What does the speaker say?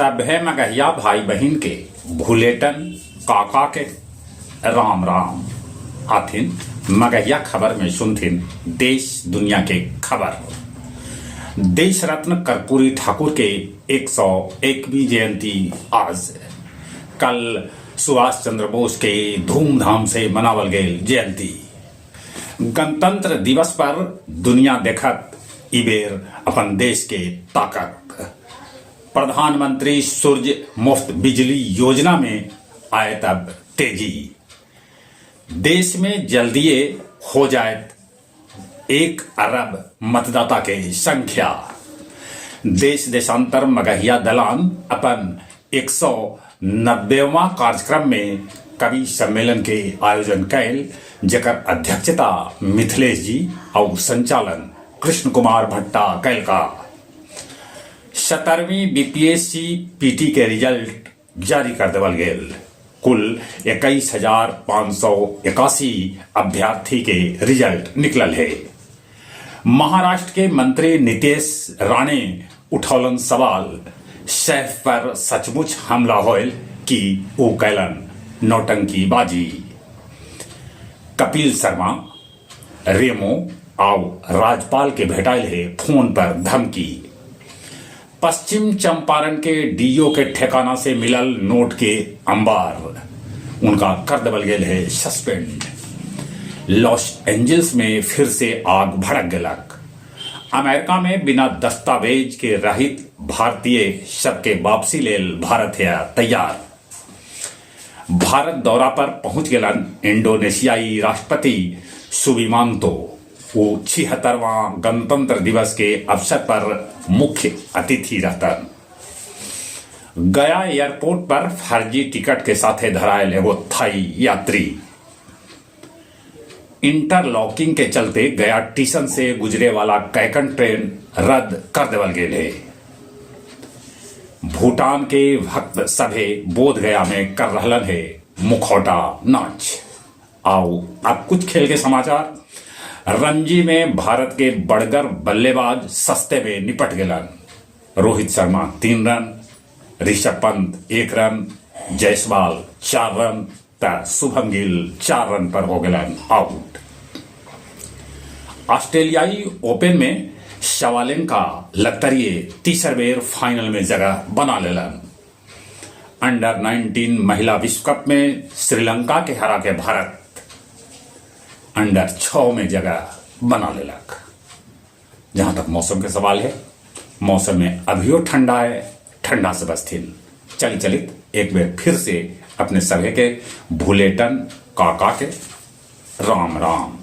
सभे मगहिया भाई बहिन के भुलेटन काका के राम राम। आथिन मगहिया खबर में सुनथिन देश दुनिया के खबर। देश रत्न कर्पूरी ठाकुर के 101वीं जयंती आज। कल सुभाष चंद्र बोस के धूमधाम से मनावल गेल जयंती। गणतंत्र दिवस पर दुनिया देखत ई बेर अपन देश के ताकत। प्रधानमंत्री सूर्य मुफ्त बिजली योजना में आए तब तेजी। देश में जल्दीए हो जाएत 1 अरब मतदाता के संख्या। देश देशांतर मगहिया दलान अपन 190वां कार्यक्रम में कवि सम्मेलन के आयोजन कैल, जेकर अध्यक्षता मिथिलेश जी और संचालन कृष्ण कुमार भट्टा कैल का। 17वीं बीपीएससी पीटी के रिजल्ट जारी कर देवल गेल। कुल 21,581 अभ्यर्थी के रिजल्ट निकलल है। महाराष्ट्र के मंत्री नितेश राणे उठौलन सवाल, सैफ पर सचमुच हमला होयल कि ऊ कैलन नौटंकी बाजी। कपिल शर्मा, रेमो आउ राजपाल के भेटाइल है फोन पर धमकी। पश्चिम चंपारण के do के ठिकाना से मिलल नोट के अंबार, उनका कर देवल गेल है सस्पेंड। लॉस एंजल्स में फिर से आग भड़क गेलक। अमेरिका में बिना दस्तावेज के रहित भारतीय सबके वापसी लेल भारत है तैयार। भारत दौरा पर पहुंच गेलन इंडोनेशियाई राष्ट्रपति सुबिमांतो। वो 76वां गणतंत्र दिवस के अवसर पर मुख्य अतिथि रहतन। गया एयरपोर्ट पर फर्जी टिकट के साथे धरायल एगो थाई यात्री। इंटरलॉकिंग के चलते गया टीसन से गुजरे वाला कैकन ट्रेन रद्द कर देवल गेल है। भूटान के भक्त सभे बोध गया में कर रहलन है मुखौटा नाच। आओ अब कुछ खेल के समाचार। रणजी में भारत के बड़गर बल्लेबाज सस्ते में निपट गेलन। Rohit Sharma 3 run, Rishabh Pant 1 run, Jaiswal 4 run त शुभम गिल 4 रन पर हो गेलन आउट। ऑस्ट्रेलियाई ओपन में सबालेंका लतरिए तीसर बेर फाइनल में जगह बना लेलन। अंडर 19 महिला विश्व कप में श्रीलंका के हरा के भारत अंडर 6 में जगह बना लेलक। जहां तक मौसम के सवाल है, मौसम में अभियो ठंडा है, ठंडा से बचथिन। चली चलित एक बेर फिर से अपने सभे के भुलेटन काका के राम राम।